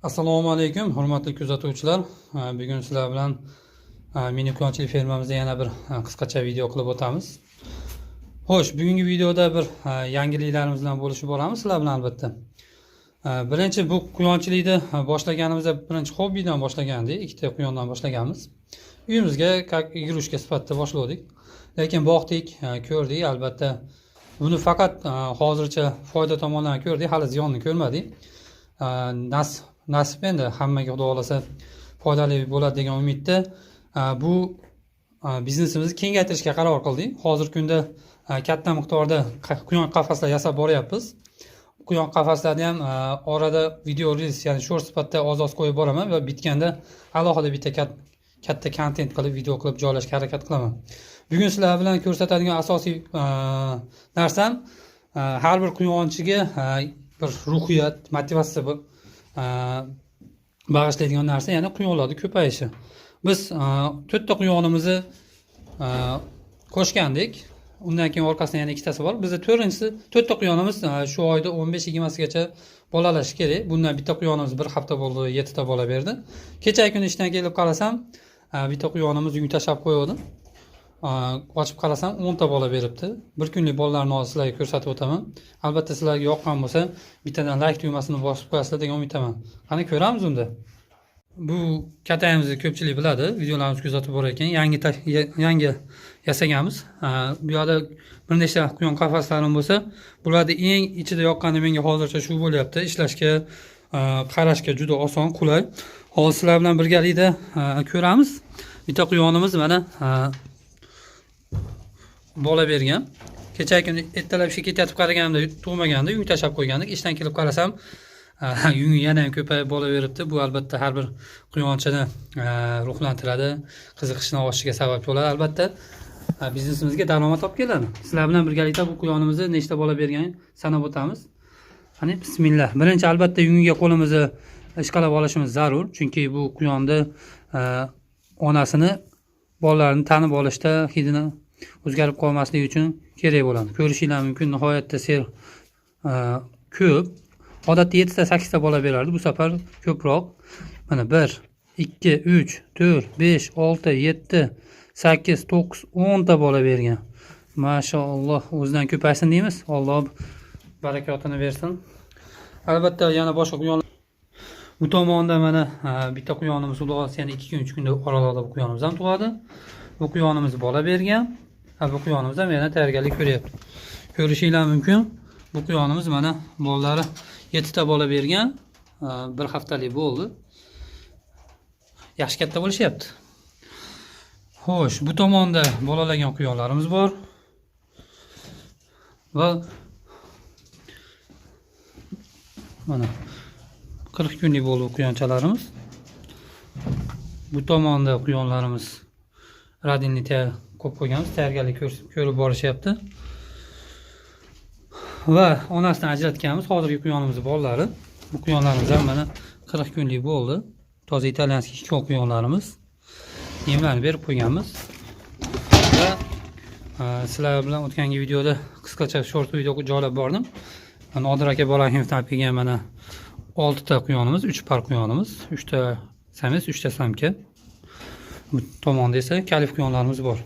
Assalomu alaykum, hurmatli kuzatuvchilar. Bugun sizlar bilan mini quyonchilik fermamizda yana bir qisqacha video qilib o'tamiz. Xo'sh, bugungi videoda bir yangiliklarimiz bilan bo'lishib boramiz sizlar bilan albatta. Birinchi bu quyonchilikni boshlaganimizda birinchi hobbidan boshlagandik, ikkita quyondan boshlaganmiz. Uyimizga как игрушка sifatida boshladik. Lekin boqdik, ko'rdik, albatta buni faqat hozircha foyda tomonlarini ko'rdik, hali ziyonni ko'rmadik. Nasib endi hammaga, xudo xohlasa, foydali bo'ladi degan umidda bu biznesimizni kengaytirishga qaror qildik. Hozirgi kunda katta miqdorda quyon qafaslar yasab boryapmiz. Quyon qafaslarni ham orada video reels, ya'ni short sifatida oz oz qo'yib boraman va bitganda alohida bitta katta kontent qilib, video qilib joylashga harakat qilaman. Bugun sizlar bilan ko'rsatadigan asosiy narsam har bir quyonchiga bir ruhiyat, motivatsiya bag'ishlaydigan narsa, ya'ni quyonlarni ko'payishi. Biz to'rtta quyonimizni qo'shgandik. Undan keyin orqasidan yana ikkitasi bor. Bizda to'rtinchisi, to'rtta quyonimiz shu oyda 15-20sigacha bolalashi kerak. Bundan bitta quyonimiz bir hafta bo'ldi, yettita bola berdi. Kecha kuni ishdan kelib qarasam, bitta quyonimiz yung tashlab qo'yuvdi. Ochib qarasam, 10 ta bola beribdi. Bir kunlik bolalarni hozir sizlarga ko'rsatib o'taman. Albatta sizlarga yoqqan bo'lsa, bittadan layk tugmasini bosib qo'yasizlar degan umiddaman. Qani, ko'ramiz unda. Bu katayimizni ko'pchilik biladi, videolarimizni kuzatib borayotgan, yangi yasaganmiz. Bu yoqda bir nechta quyon qafaslarim bo'lsa, bularni eng ichida yoqqani menga hozircha shu bo'lyapti. Ishlashga, qarashga juda oson, qulay. Hozir sizlar bilan birgalikda ko'ramiz. Bitta quyonimiz mana bola bergan. Kecha kuni ertalab ishga ketayotib qaraganimda tug'magandi, yung tashlab qo'ygandik. Ishdan kelib qarasam, yungi yana ham ko'payib bola beribdi. Bu albatta har bir quyonchini ruhlantiradi, qiziqishini oshishiga sabab bo'ladi. Albatta biznesimizga daromad olib keladi. Sizlar bilan birgalikda bu quyonimizni nechta bola berganini sanab o'tamiz. Qani, bismillah. Birinchi, albatta, yungiga qo'limizni ishqalab olishimiz zarur, chunki bu quyonni onasini bolalarini tanib olishda hidini o'zgarib qolmasligi uchun kerak bo'ladi. Ko'rishinglar mumkin, nihoyatda ser ko'p. Odatda yettita, sakkizta bola berardi, bu safar ko'proq. Mana bir, ikki, uch, to'rt, besh, olti, yetti, sakkiz, to'qqiz, 10 ta bola bergan. Mashaalloh, o'zidan ko'paysin deymiz. Alloh barakotini bersin. Albatta yana boshqa quyon bu tomonda mana bitta quyonimiz, xudo xohlasa, yana 2 kun, 3 kunda oralig'ida bu quyonimiz ham tug'adi. Bu quyonimiz bola bergan. Ha, bu quyonimiz ham yana tayyorgarlik ko'ryapti. Ko'rishinglar mumkin, bu quyonimiz mana bolalari yettita bola bergan. Bir haftalik bo'ldi, yaxshi katta bo'lishyapti. Xo'sh, bu tomonda bolalagan quyonlarimiz bor va mana 40 kunlik bo'ldi bu quyonchalarimiz. Bu tomonda quyonlarimiz родильный qo'yib qo'yganmiz, tayyorgarlik ko'rib borishyapti va onasidan ajratganmiz hozirgi quyonimizni bolalari. Bu quyonlarimiz ham mana 40 kunlik bo'ldi, toza итальянский ikkov quyonlarimiz. Yemlarni berib qo'yganmiz va sizlar bilan o'tgangi videoda qisqacha short video joylab bordim. Nodir aka Bolahimovdan olib kelgan mana oltita quyonimiz, uch par quyonimiz, uchta самец, uchta самка. Bu tomonda esa kalif quyonlarimiz bor.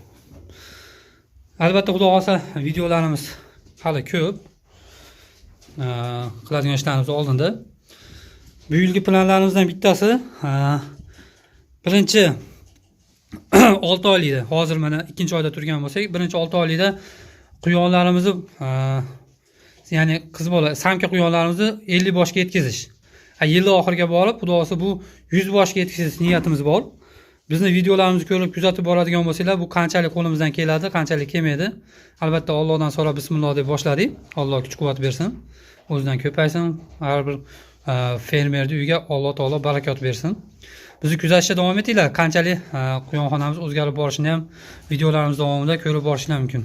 Albatta, xudo xohlasa, videolarimiz hali ko'p. Qiladigan ishlarimiz oldinda. Bu yilgi planlarimizdan bittasi birinchi 6 oylikda, hozir mana ikkinchi oyda turgan bo'lsak, birinchi 6 oylikda quyonlarimizni, ya'ni qiz bola, самка quyonlarimizni 50 boshga yetkazish. Yilni oxiriga borib, xudo xohlasa, bu 100 boshga yetkazish niyatimiz bor. Bizni videolarimizni ko'rib, kuzatib boradigan bo'lsanglar, bu qanchalik qo'limizdan keladi, qanchalik kelmaydi, albatta Allohdan so'rab, bismilloh deb boshladik. Alloh kuch quvvat bersin, o'zidan ko'paysin. Har bir fermerni uyiga Alloh taolo barakot bersin. Bizni kuzatishda davom etinglar. Qanchalik quyonxonamiz o'zgarib borishini ham videolarimiz davomida ko'rib borishinglar mumkin.